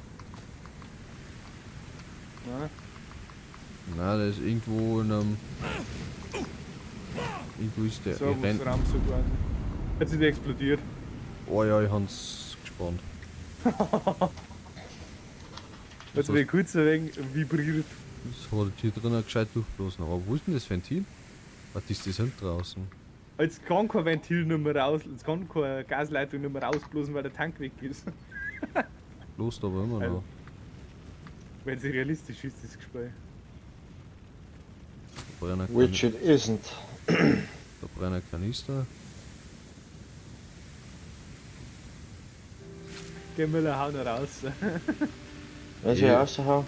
Nein. Nein, der ist irgendwo in einem. Irgendwo ist der. So, Ich renn. Raum so quasi. Jetzt ist der explodiert. Oh ja, ich hab's gespannt. Jetzt bin ich kurz ein wenig vibriert. Das hat hier drinnen gescheit durchblasen. Aber wo ist denn das Ventil? Was ist das hinten draußen? Jetzt kann kein Ventil nicht mehr raus, jetzt kann keine Gasleitung nicht mehr rausblasen, weil der Tank weg ist. Bloß aber immer noch. Wenn es realistisch ist, das Gespräch. Da brennt ein Which it isn't. Da brennt ein Kanister. Geh Müller, hau noch raus. Was ich Ja. raushauen?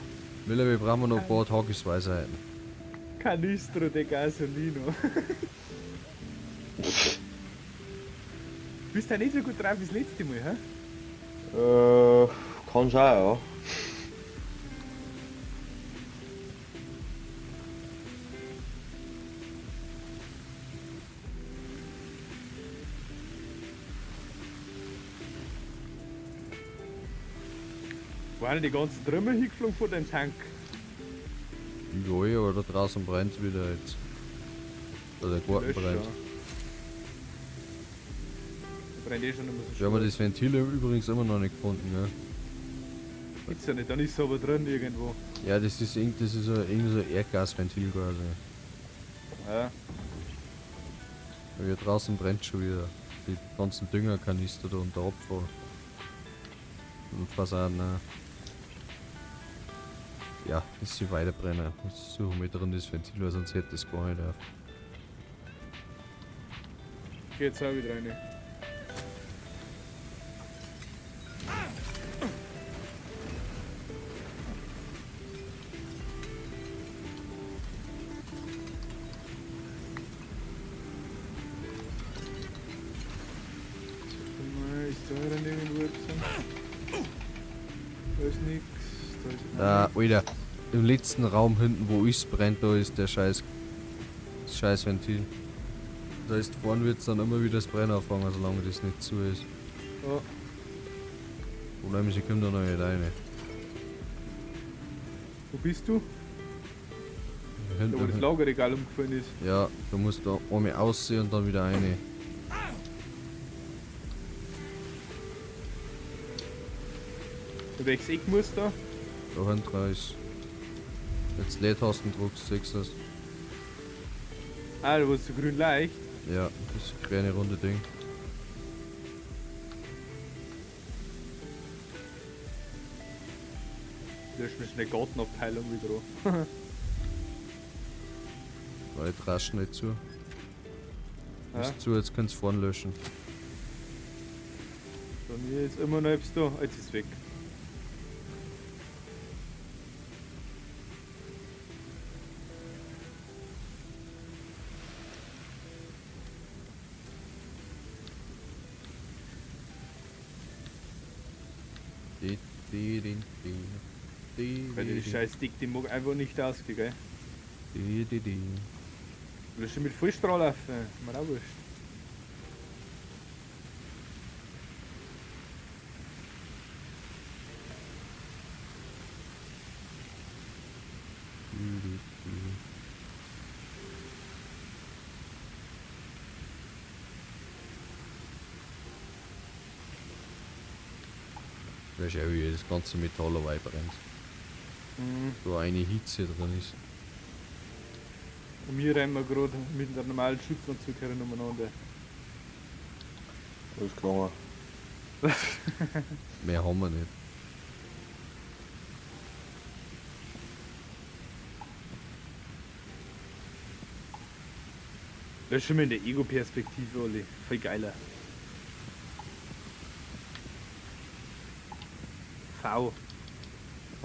Miller, wir brauchen noch ein paar Tagesweisheiten. Canistro de Gasolino. Bist ja nicht so gut drauf wie das letzte Mal, hä? Kann sein, ja. Waren die ganzen Trümmer hingeflogen vor dem Tank? Überall, aber da draußen brennt wieder jetzt. Oder der Garten Lösch brennt. schon. Da brennt eh schon immer so Wir haben stark. das Ventil übrigens immer noch nicht gefunden, ne? Gibt's ja nicht, dann ist es aber drin irgendwo. Ja, das ist irgend, das ist so, irgend so ein Erdgasventil quasi. Ja. Weil hier draußen brennt schon wieder. Die ganzen Düngerkanister da und der Abfall. Und Fassaden, ne? Ja, das sie weiter brennen. Ich suche mir drin das Ventil, weil sonst hätte das gar nicht auf. Geh jetzt auch wieder rein. Ist da drin irgendwo etwas? Da ist nix. Da ist Da, Alter, im letzten Raum hinten, wo es brennt, da ist der scheiß, das scheiß Ventil. Da ist vorne wird's dann immer wieder das Brennen anfangen, solange das nicht zu ist. Ja. Problem ist, ich komme da noch nicht rein. Wo bist du? Hinten, Da wo das Lagerregal umgefallen ist. Ja, da musst du einmal aussehen und dann wieder rein. In welches Eck muss da? Da hinten ist. Jetzt Leertasten druckst, siehst du das? Ah, da wo es so grün leicht. Ja, das kleine runde Ding. Da ist mir schnell Gartenabteilung wieder an. Weil ich rasch nicht zu. Ja. Ist zu, jetzt kannst du vorn löschen. Bei mir ist immer noch etwas da. Jetzt ist es weg. Di, di, di, di. Di, Weil di, die di. scheiß Dick, die mag einfach nicht ausgehen, gell? Di, di, di. Lösche mit Vollstrahl auf, mir auch wurscht. Di, di, di. Weißt du auch, wie das ganze Metall dabei brennt. Mhm. Da eine Hitze drin ist. Und wir rennen wir gerade mit einem normalen Schutzanzug herum umeinander. Das ist gegangen. Mehr haben wir nicht. Das ist schon mal in der Ego-Perspektive, Olli. Voll geiler. V.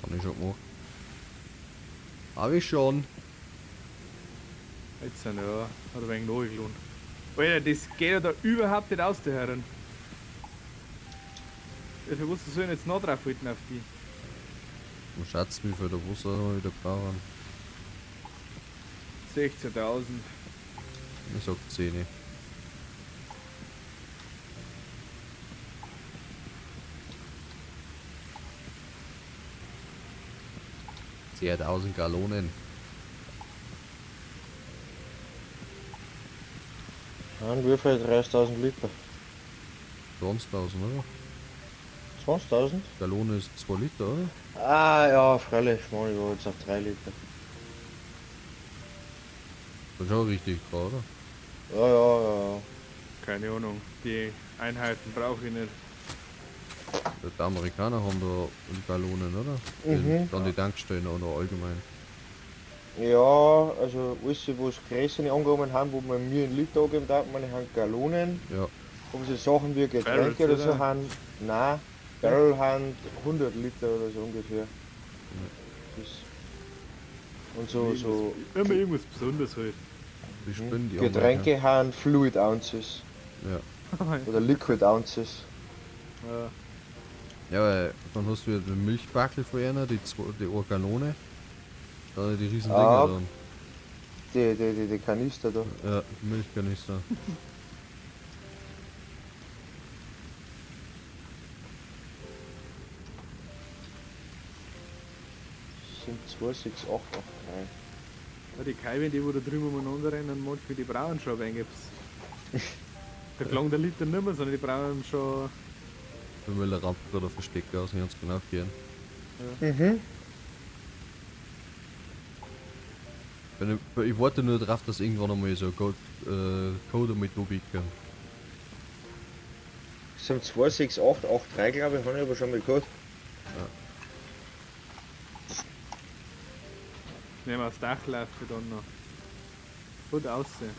Hab ich schon gemacht. Hab ich schon. Jetzt sind ja, hat ein wenig nachgelohnt. Alter, das geht ja da überhaupt nicht aus, der Herren. Ja, für was soll ich denn jetzt noch draufhalten auf die? Man schätzt, wie viel der Wasser wir wieder brauchen. 16.000. Ich sag 10. 10.000 Gallonen. Ein Würfel 30.000 Liter. 20.000, oder? 20.000? Gallone ist 2 Liter, oder? Ah ja, freilich, Mann, ich war jetzt auf 3 Liter. Das ist schon richtig klar, oder? Ja, ja, ja, ja. Keine Ahnung, die Einheiten brauche ich nicht. Die Amerikaner haben da Gallonen, oder? Mhm. Dann die Tankstellen oder allgemein. Ja, also alles, was größere Angaben haben, wo man mir in Liter angeben darf, meine haben Gallonen. Ja. Aber so Sachen wie Getränke Barrels, oder so oder? haben, nein, Barrel haben 100 Liter oder so ungefähr. Das und so, so Immer irgendwas Besonderes halt. Die spinnen die Getränke haben Fluid Ounces Amerikaner. oder Liquid Ounces. Ja. Ja. Ja, weil dann hast du ja den Milchbackel von einer, die, die eine Gallone. Dann die riesen Dinger Ah. dann. Die Kanister da. Ja, die Milchkanister. Sind 26883. Ja, die Kaiwen, die wo da drüben umeinander rennen, manchmal die brauchen schon ein wenig etwas. Da klang der Liter nicht mehr, sondern die brauchen schon. Der Müller rammt gerade auf Verstecker aus, ganz genau gehen. Mhm. Ich warte nur drauf, dass irgendwann einmal so Code, Code mit kann. Sind 26883, glaube ich, habe ich aber schon mal gehört. Nehmen wir aufs Dach laufen dann noch. Gut aussehen.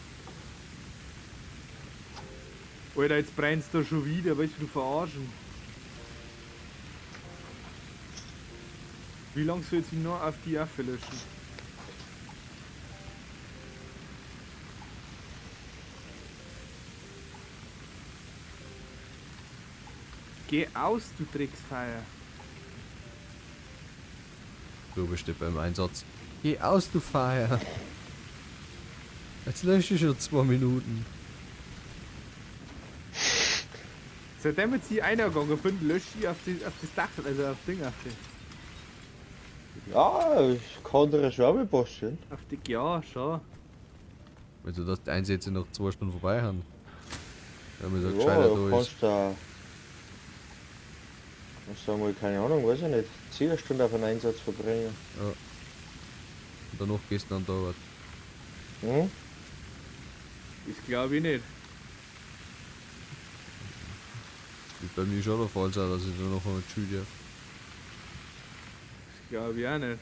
Alter, jetzt brennst du da schon wieder, weißt du, du verarschen. Wie lange soll ich noch auf die Affe löschen? Geh aus, du Drecksfeier. Du bist nicht beim Einsatz. Geh aus, du Feier. Jetzt lösche ich schon 2 Minuten. Seitdem jetzt ich eingegangen bin, lösche ich auf, auf das Dach, also auf Ding auf die. Ja, das kann dir schon mal passieren. Auf die, ja, schon. Also, dass die Einsätze noch 2 Stunden vorbei haben. Wenn man so Ja, gescheiter da da ist. kannst du kannst du mal, keine Ahnung, weiß ich nicht, 10 Stunden auf einen Einsatz verbringen. Ja. Und danach gehst du dann da Arbeit. Hm? Das glaube ich nicht. Wird bei mir schon der Fall sein, dass ich dann noch einmal die Schule darf. Das glaube ich auch nicht.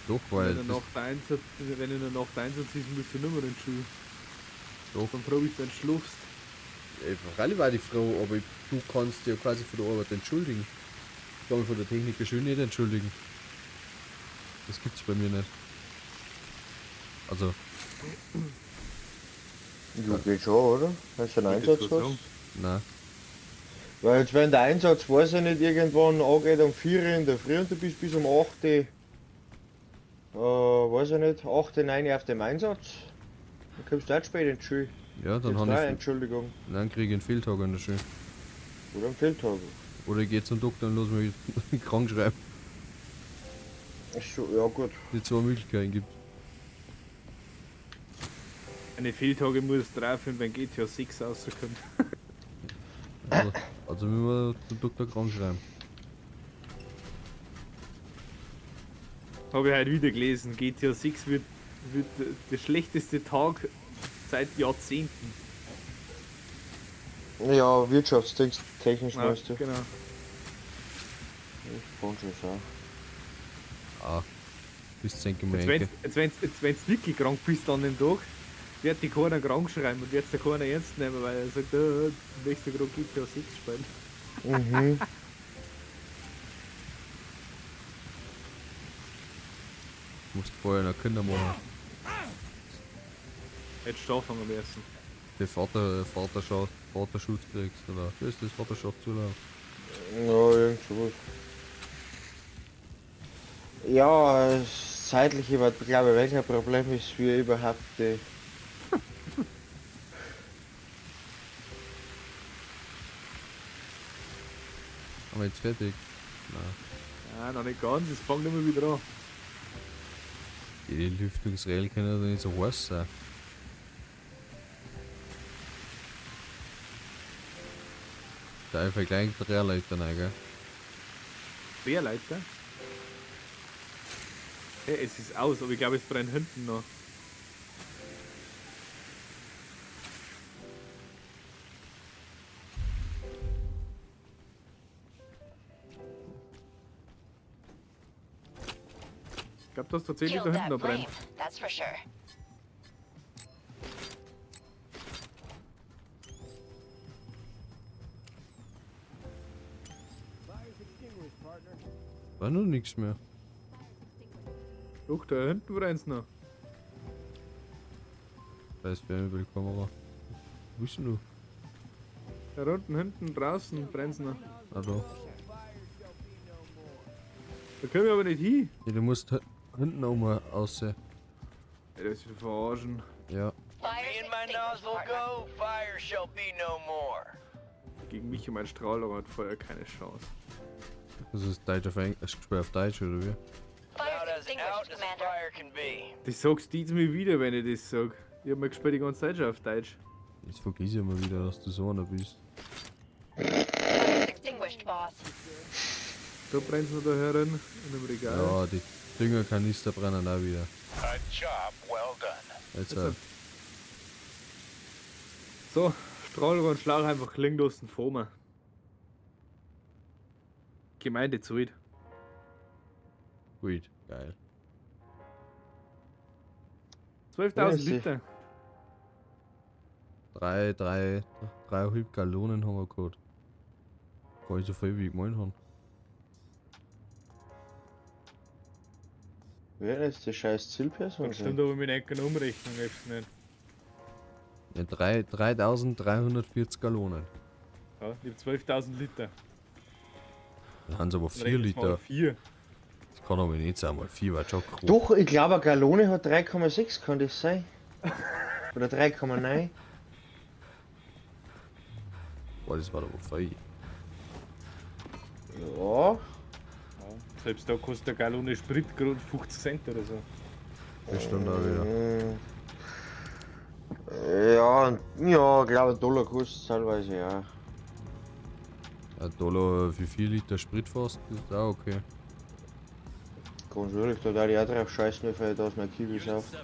Doch, weil. Wenn in der Nacht Einsatz, wenn in der Nacht Einsatz ist, musst du nicht mehr in die Schule. Doch. Dann froh bist du, wenn du schlafst. Freilich war die froh, aber du kannst dich ja quasi von der Arbeit entschuldigen. Ich kann mich von der Techniker schön nicht entschuldigen. Das gibt's bei mir nicht. Also. Ja, geht schon, oder? Wenn du einen Einsatz hast. Nein. Weil jetzt, wenn der Einsatz, weiß ich nicht, irgendwann angeht um 4 Uhr in der Früh und du bist bis um 8 Uhr, weiß ich nicht, 8, 9 Uhr auf dem Einsatz, dann kommst du auch spät in die Schule. Ja, dann habe habe ich. Entschuldigung. Dann kriege ich einen Fehltag in der Schule. Oder einen Fehltag. Oder ich gehe zum Doktor und lass mich krank schreiben. Ach so, ja gut. Die zwei Möglichkeiten gibt. Eine Fehltage muss drauf, wenn GTA 6 rauskommt. Also müssen wir zum Doktor krank schreiben. Habe ich heute wieder gelesen. GTA 6 wird der schlechteste Tag seit Jahrzehnten. Ja, wirtschaftstechnisch Ja, meinst du? genau. Ich kann schon sagen. Ah, bis 10 Jetzt, wenn's wirklich krank bist an dem Tag, wird dich keiner krank schreiben und wird dir keiner ernst nehmen, weil er sagt, oh, du möchtest gerade GTA 6 spielen. Mhm. Musst vorher noch Kinder machen. Hättest du anfangen müssen. Die Vaterschutz kriegst, oder? Was ist das Vaterschaftsurlaub? Ja, irgend sowas. Ja, das zeitliche war, glaube ich, welcher Problem ist für überhaupt die. Haben wir jetzt fertig? Nein. Ah, noch nicht ganz, es fängt immer wieder an. Die Lüftungsräder können doch nicht so heiß sein. Da einfach gleich Drehleiter rein, gell? Drehleiter? Hey, es ist aus, aber ich glaube, es brennt hinten noch. Ich glaube, dass tatsächlich da hinten noch brennt. that's for sure. War noch nichts mehr. Doch, da hinten brennt's noch. Da ist Wärmebildkamera. Wo bist denn du? Da unten, hinten, draußen brennt's noch. Ah, da. Da können wir aber nicht hin. Ja, du musst hinten oben aussehen. Ja, das ist wieder verarschen. Ja. Me and my nozzle go, fire shall be no more. Gegen mich und mein Strahler hat Feuer keine Chance. Das ist Deutsch auf Englisch, Spiel auf Deutsch, oder wie? Das sagst du jetzt mir wieder, wenn ich das sag. Ich hab mir gespielt die ganze Zeit schon auf Deutsch. Jetzt vergiss ich immer wieder, dass du so einer bist. Da brennt's noch da herin, in dem Regal. Ja, die Düngerkanister brennen auch wieder. A job well done. Jetzt, Jetzt, So, Strahlrohr und Schlauch einfach liegen lassen vor mir. Gemeinde zahlt. Gut, geil. 12.000 Liter. 3,5 Gallonen haben wir gehabt. Gar nicht so viel, wie ich gemeint habe. Wer ist die scheiß Zielperson? Das stimmt aber mit einer Umrechnung jetzt nicht. Ja, 3.340 Gallonen. Ja, ich hab 12.000 Liter. Dann haben sie aber 4 Dann rechnen wir mal Liter. 4. Das kann aber nicht sein, mal 4 war schon groß. Doch, ich glaube, eine Gallone hat 3,6, kann das sein? Oder 3,9? Boah, das war aber viel. Ja. Ja, selbst da kostet eine Gallone Sprit gerade 50 Cent oder so. Das stimmt auch wieder. Ja, ja, ich glaube, ein Dollar kostet teilweise, ja. Ein Dollar für 4 Liter Sprit fast, ist auch okay. Ganz ehrlich, da darf ich auch drauf scheißen, wie viel da aus meinem Kiwi auf. Ja,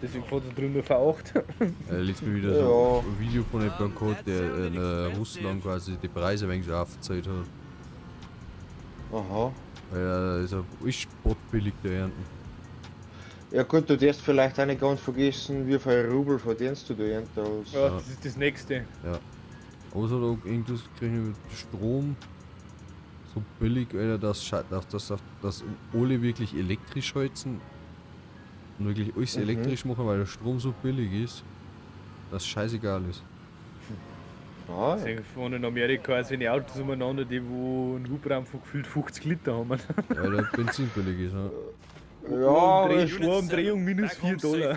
deswegen fährt er drüben nur V8. Letztes Mal wieder so ein Video von jemandem gehabt, der in Russland quasi die Preise ein wenig so aufgezählt hat. Aha. Weil ist ja alles spottbillig da ernten. Ja gut, du darfst vielleicht auch nicht ganz vergessen, wie viel Rubel verdienst du da ernten als. Ja, das ist das nächste. Ja. Aber so da irgendwas kriegen wir mit Strom so billig, Alter, dass alle wirklich elektrisch heizen und wirklich alles elektrisch machen, weil der Strom so billig ist, dass scheißegal ist. Ah, ja. Deswegen fahren in Amerika also die Autos umeinander, die wo einen Hubraum von gefühlt 50 Liter haben. Weil der Benzin billig ist, ne? Ja, aber ich- Umdrehung minus 4 Dollar.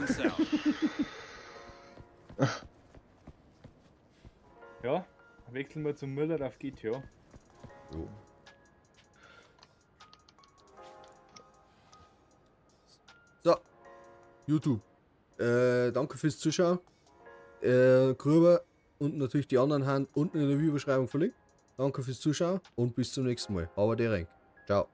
Ja, wechseln wir zum Müller auf GTA. Jo. So, YouTube. Danke fürs Zuschauen. Gruber und natürlich die anderen Hand unten in der Videobeschreibung verlinkt. Danke fürs Zuschauen und bis zum nächsten Mal. Aber der Renk. Ciao.